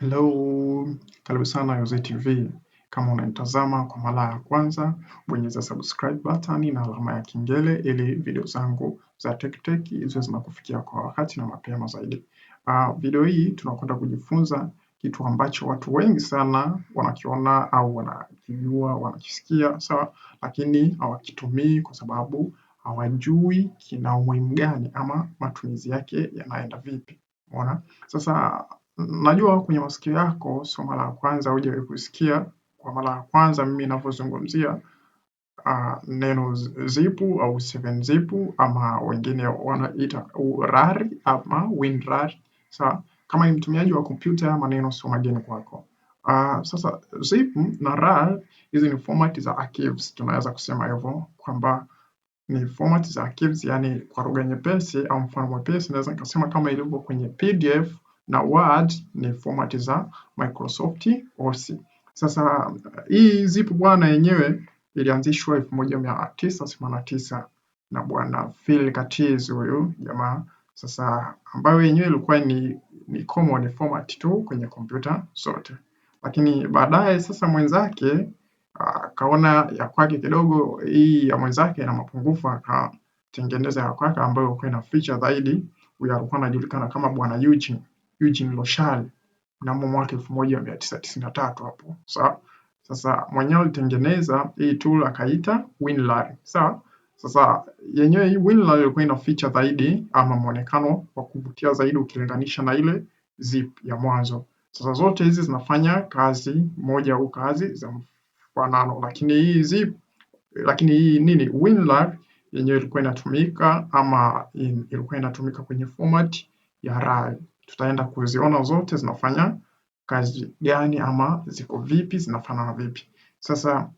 Hello, karibu sana Yoze TV. Kama unanitazama kwa mara ya kwanza, bonyeza subscribe button na alama ya kengele ili video zangu za Tech Tech ziwe zinakufikia kwa wakati na mapema zaidi. Video hii tunakwenda kujifunza kitu ambacho watu wengi sana wanakiona au wanakijua, wanakisikia, sawa, lakini hawakitumii kwa sababu hawajui kina umuhimu gani ama matumizi yake yanaenda vipi. Umeona? Sasa najua kwenye masikio yako sio mara ya kwanza hujawahi kusikia. Kwa mara ya kwanza mimi ninavyozungumzia neno zip au 7 zip ama wengine wanaita RAR ama WinRAR. Sawa, kama ni mtumiaji wa kompyuta maneno sio mageni kwako. Sasa zip na RAR hizi ni format za archives, tunaweza kusema hivyo kwamba ni format za archives, yani kwa lugha nyepesi au mfano mwepesi naweza nikasema kama ilivyo kwenye PDF na Word ni format za Microsoft Office. Sasa hii zip bwana yenyewe ilianzishwa 1989 na bwana Phil Curtis huyu jamaa. Sasa ambayo yenyewe ilikuwa ni common format tu kwenye kompyuta zote, lakini baadaye sasa mwenzake akaona ya kwake kidogo, hii ya mwenzake ina mapungufu, akatengeneza ya kwake ambayo ilikuwa ina feature zaidi. Huyu alikuwa anajulikana kama bwana Eugene Roshal mnamo mwaka 1993 hapo. Sawa. Sasa mwenyewe alitengeneza hii tool akaita WinRAR. Sawa. Sasa yenyewe hii WinRAR ilikuwa ina feature zaidi ama muonekano wa kuvutia zaidi ukilinganisha na ile zip ya mwanzo. Sasa zote hizi zinafanya kazi moja au kazi za mfanano, lakini hii zip, lakini hii nini WinRAR yenyewe ilikuwa inatumika ama ilikuwa inatumika kwenye format ya RAR. Tutaenda kuziona zote zinafanya kazi gani ama ziko vipi, zinafanana vipi. Sasa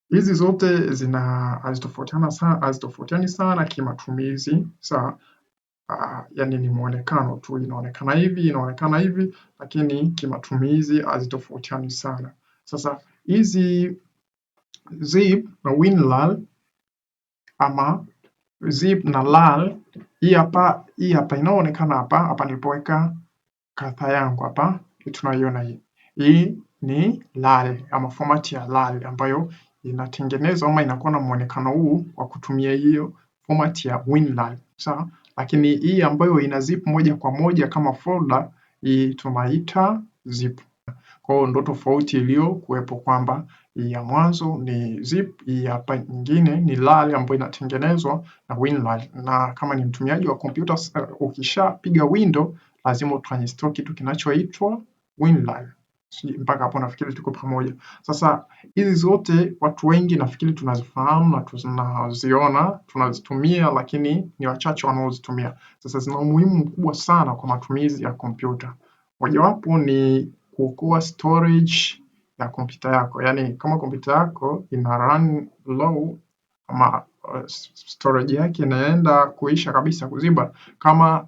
hizi zote zina hazitofautiana sana, hazitofautiani sana kimatumizi. Sawa, yani ni muonekano tu, inaonekana hivi, inaonekana hivi, lakini kimatumizi hazitofautiani sana. Sasa hizi zip na WinRAR ama zip na RAR, hii hapa inaonekana hapa hapa nilipoweka cursor yangu hapa, tunaiona hii. Hii ni RAR ama format ya RAR ambayo inatengenezwa ama inakuwa na muonekano huu kwa kutumia hiyo format ya WinRAR. Sawa? Lakini hii ambayo ina zip moja kwa moja kama folder, hii tunaita zip. Kwa hiyo ndo tofauti iliyo kuwepo kwamba hii ya mwanzo ni zip, hii hapa nyingine ni RAR ambayo inatengenezwa na WinRAR. Na kama ni mtumiaji wa kompyuta, ukishapiga window lazima utainstall kitu kinachoitwa WinRAR. Mpaka hapo nafikiri tuko pamoja. Sasa hizi zote watu wengi nafikiri tunazifahamu na tunaziona, tunazitumia, lakini ni wachache wanaozitumia. Sasa zina umuhimu mkubwa sana kwa matumizi ya kompyuta. Mojawapo ni kuokoa storage ya kompyuta yako, yaani kama kompyuta yako ina run low ama storage yake inaenda kuisha kabisa kuziba, kama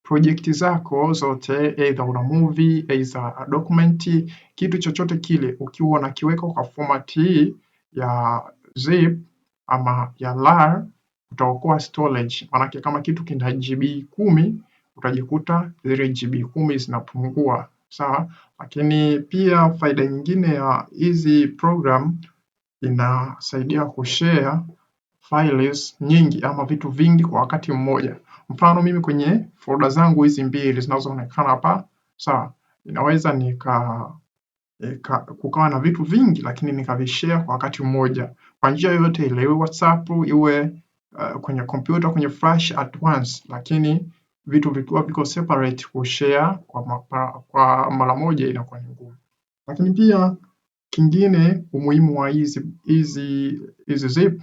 project zako zote, either una movie, either document, kitu chochote kile, ukiwa unakiweka kwa format hii ya zip ama ya RAR utaokoa storage. Maanake kama kitu kina GB 10 utajikuta zile GB 10 zinapungua, sawa. Lakini pia faida nyingine ya hizi program inasaidia kushare files nyingi ama vitu vingi kwa wakati mmoja. Mfano mimi kwenye folder zangu hizi mbili zinazoonekana hapa, sawa, inaweza kukawa na vitu vingi lakini nikavishare kwa wakati mmoja kwa njia yoyote ile, iwe WhatsApp, iwe kwenye kompyuta, kwenye flash at once, lakini vitu vikiwa viko separate kushare kwa mara moja inakuwa ni ngumu. Lakini pia kingine, umuhimu wa hizi zip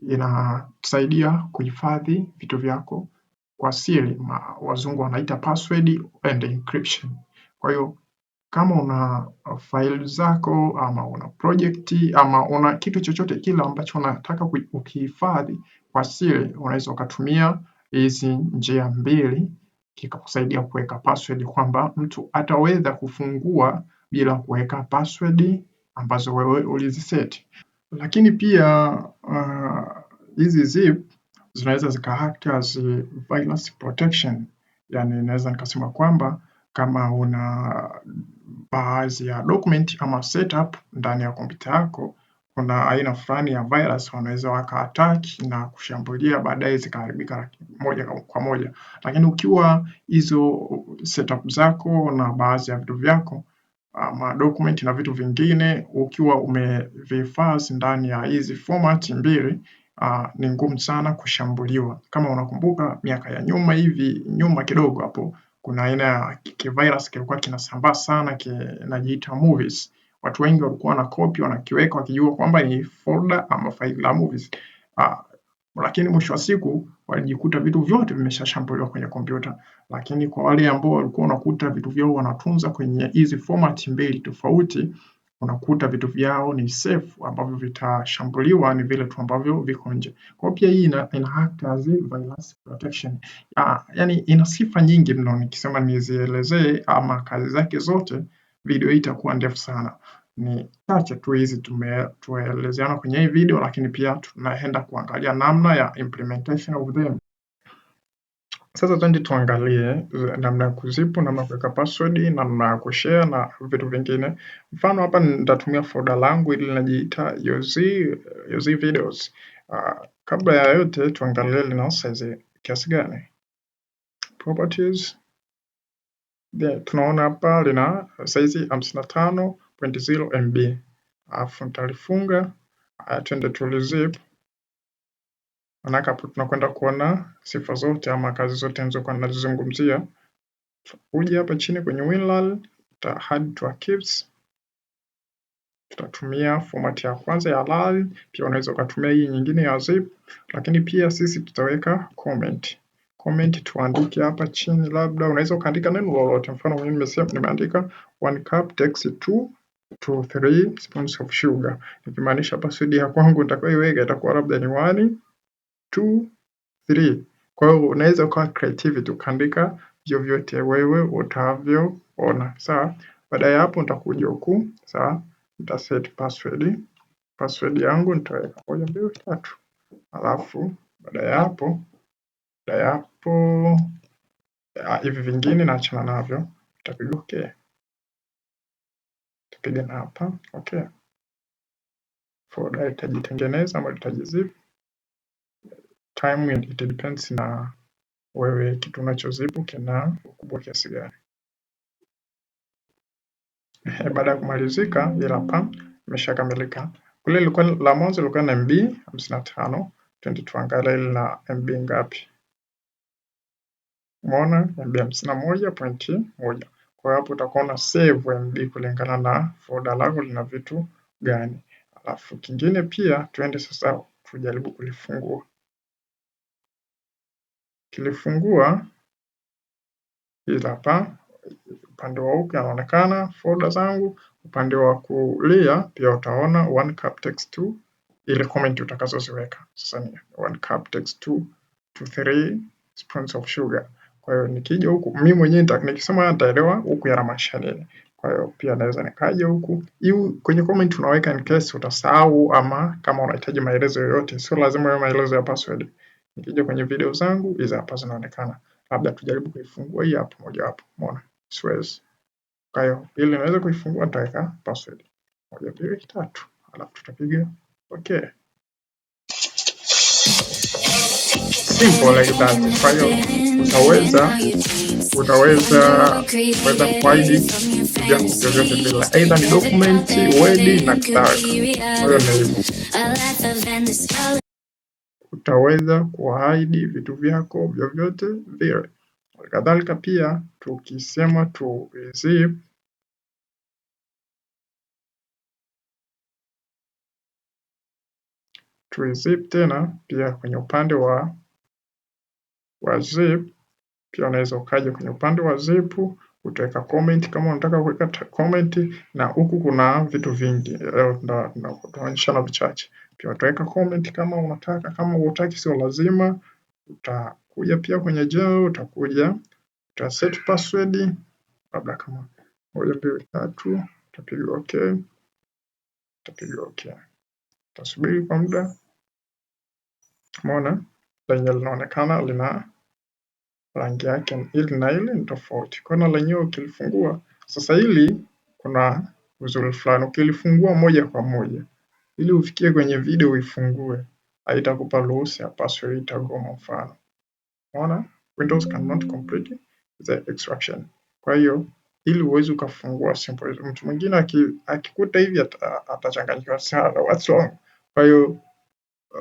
inasaidia kuhifadhi vitu vyako kwa siri, wazungu wanaita password and encryption. Kwa hiyo kama una file zako ama una project ama una kitu chochote kile ambacho unataka ukihifadhi kwa siri, unaweza ukatumia hizi njia mbili kikakusaidia kuweka password, kwamba mtu ataweza kufungua bila kuweka password ambazo wewe uliziset. Lakini pia hizi zip zinaweza zika act as virus protection, yani naweza nikasema kwamba kama una baadhi ya document ama setup ndani ya kompyuta yako, kuna aina fulani ya virus wanaweza waka attack na kushambulia, baadaye zikaharibika moja kwa moja. Lakini ukiwa hizo setup zako na baadhi ya vitu vyako ama document na vitu vingine ukiwa umevihifadhi ndani ya hizi format mbili, ni ngumu sana kushambuliwa. Kama unakumbuka miaka ya nyuma hivi nyuma kidogo hapo, kuna aina ya kivirus kilikuwa kinasambaa sana kinajiita movies. Watu wengi walikuwa na copy wanakiweka wakijua kwamba ni folder ama faili la movies. Lakini mwisho wa siku walijikuta vitu vyote vimeshashambuliwa kwenye kompyuta. Lakini kwa wale ambao walikuwa wanakuta vitu vyao wanatunza kwenye hizi format mbili tofauti, unakuta vitu vyao ni safe, ambavyo vitashambuliwa ni vile tu ambavyo viko nje. Kwa hiyo pia hii ina act as virus protection. Yani ina sifa nyingi mno, nikisema nizielezee ama kazi zake zote, video hii itakuwa ndefu sana. Ni chache tu hizi tumeelezeana kwenye hii video, lakini pia tunaenda kuangalia namna ya implementation of them. Sasa twende tuangalie namna ya kuzipu, namna ya kuweka password, namna ya kushare na vitu vingine. Mfano hapa nitatumia folder langu ili linajiita Yoz Videos. Kabla ya yote tuangalie lina size kiasi gani. Properties. Then tunaona hapa lina size 55.0 MB. Alafu nitalifunga, twende tulizip. Maanake hapo tunakwenda kuona sifa zote ama kazi zote nilizokuwa ninazizungumzia. Uje hapa chini kwenye WinRAR, tuta add to archives. Tutatumia format ya kwanza ya RAR, pia unaweza ukatumia hii nyingine ya zip, lakini pia sisi tutaweka comment. Comment tuandike hapa chini, labda unaweza ukaandika neno lolote. Mfano mimi nimesema nimeandika 1 cup takes 2 to 3 spoons of sugar. Nikimaanisha password ya kwangu nitakayoiweka itakuwa labda ni 1 2 3. Kwa hiyo unaweza ukawa creativity ukaandika vyovyote wewe utavyoona. Sawa? Baada ya hapo nitakuja huku, sawa? Nita set password. Password yangu nitaweka 1 2 3. Alafu baada ya hapo hivi vingine naachana navyo. Nitapiga okay. Nitapiga na hapa okay. Folder itajitengeneza ama itajizip. Time it depends na wewe kitu unachozipu kina ukubwa kiasi gani. Baada ya kumalizika, ila hapa imeshakamilika. Kule ilikuwa la mwanzo ilikuwa na MB 55. Twende tuangalie ile na MB ngapi. Umeona MB 51.1. Kwa hiyo hapo utakuwa una save MB kulingana na folder lako lina vitu gani. Alafu kingine pia tuende sasa tujaribu kulifungua. Kilifungua ila hapa upande wa huku yanaonekana folder zangu, upande wa kulia pia utaona 1 cup takes 2, ile comment utakazoziweka. Sasa ni 1 cup takes 2 to 3 spoons of sugar. Kwa hiyo nikija huku mimi mwenyewe nikisoma nitaelewa huku yanamaanisha nini. Kwa hiyo pia naweza nikaja huku. Hiyo kwenye comment unaweka in case utasahau ama kama unahitaji maelezo yoyote, sio lazima yawe maelezo ya password. Nikija kwenye video zangu hizi hapa zinaonekana. Labda tujaribu kuifungua hii hapo moja wapo. Umeona? Siwezi. Kwa hiyo ili niweze kuifungua nitaweka password 1 2 3. Alafu tutapiga okay. Simple like that. Kwa hiyo utaweza kuweza kuhide vyako vyovyote vile, either ni document, Word na kadhalika. Kwa hiyo ni hivyo. Utaweza kuhide vitu vyako vyovyote vile. Kadhalika pia tukisema tu zip tena pia kwenye upande wa zip pia unaweza ukaja kwenye upande wa zip utaweka comment kama unataka kuweka comment, na huku kuna vitu vingi leo tunaonyeshana vichache. Pia utaweka comment kama unataka, kama hutaki sio lazima. Utakuja pia kwenye general, utakuja uta set password labda kama 1 2 3, utapiga okay, utapiga okay. Utasubiri kwa muda. Umeona lenye linaonekana lina rangi yake ili na ili ni tofauti. Kwa hiyo lenyewe ukilifungua sasa, hili Kuna uzuri fulani ukilifungua moja kwa moja, ili ufikie kwenye video uifungue, haitakupa ruhusa ya password, itagoma. Mfano, unaona Windows cannot complete the extraction. Kwa hiyo ili uweze ukafungua simple, mtu mwingine akikuta hivi atachanganyikiwa sana, what's wrong? Kwa hiyo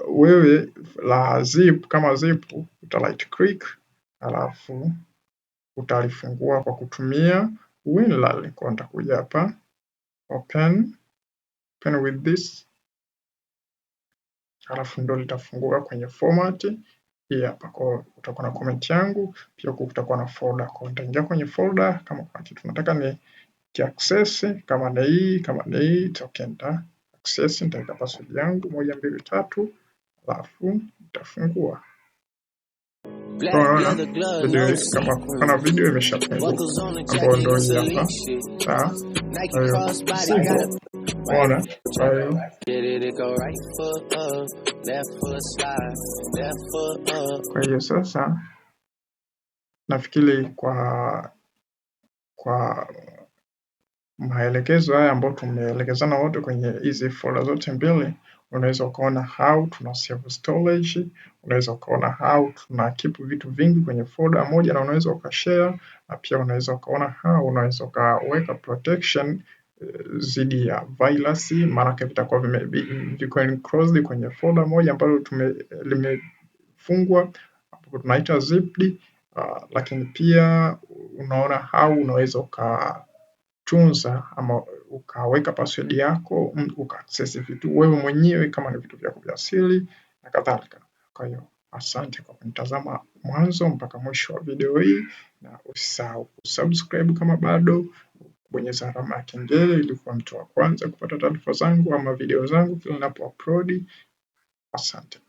wewe la zip kama zip uta right click alafu utalifungua kwa kutumia WinRAR. Kwa nitakuja hapa open, open with this, alafu ndo litafunguka kwenye format hii hapa. Kwa utakuwa na comment yangu, pia huku kutakuwa na folder. Kwa nitaingia kwenye folder, kama kuna kitu nataka ni access, kama ni hii, kama ni hii, it's okay, nita access, nitaweka password yangu 1 2 3, alafu nitafungua. Unaona video kama kuna video imeshafunguka ambayo ndio hii hapa. Sawa, kwa hiyo simple. Umeona? Kwa hiyo sasa nafikiri kwa maelekezo haya ambayo tumeelekezana wote kwenye hizi folder zote mbili, unaweza ukaona how tuna save storage, unaweza ukaona how tuna keep vitu vingi kwenye folder moja na unaweza ukashare, na pia unaweza ukaona how unaweza ukaweka protection dhidi ya virus, maanake vitakuwa viko enclosed kwenye folder moja ambalo limefungwa ambapo tunaita zipped. Lakini pia unaona how unaweza ukatunza ama ukaweka password yako uka access vitu wewe mwenyewe kama ni vitu vyako vya siri na kadhalika. Kwa hiyo asante kwa kunitazama mwanzo mpaka mwisho wa video hii, na usisahau kusubscribe kama bado, bonyeza alama ya kengele ili kuwa mtu wa kwanza kupata taarifa zangu ama video zangu kila ninapo upload. Asante.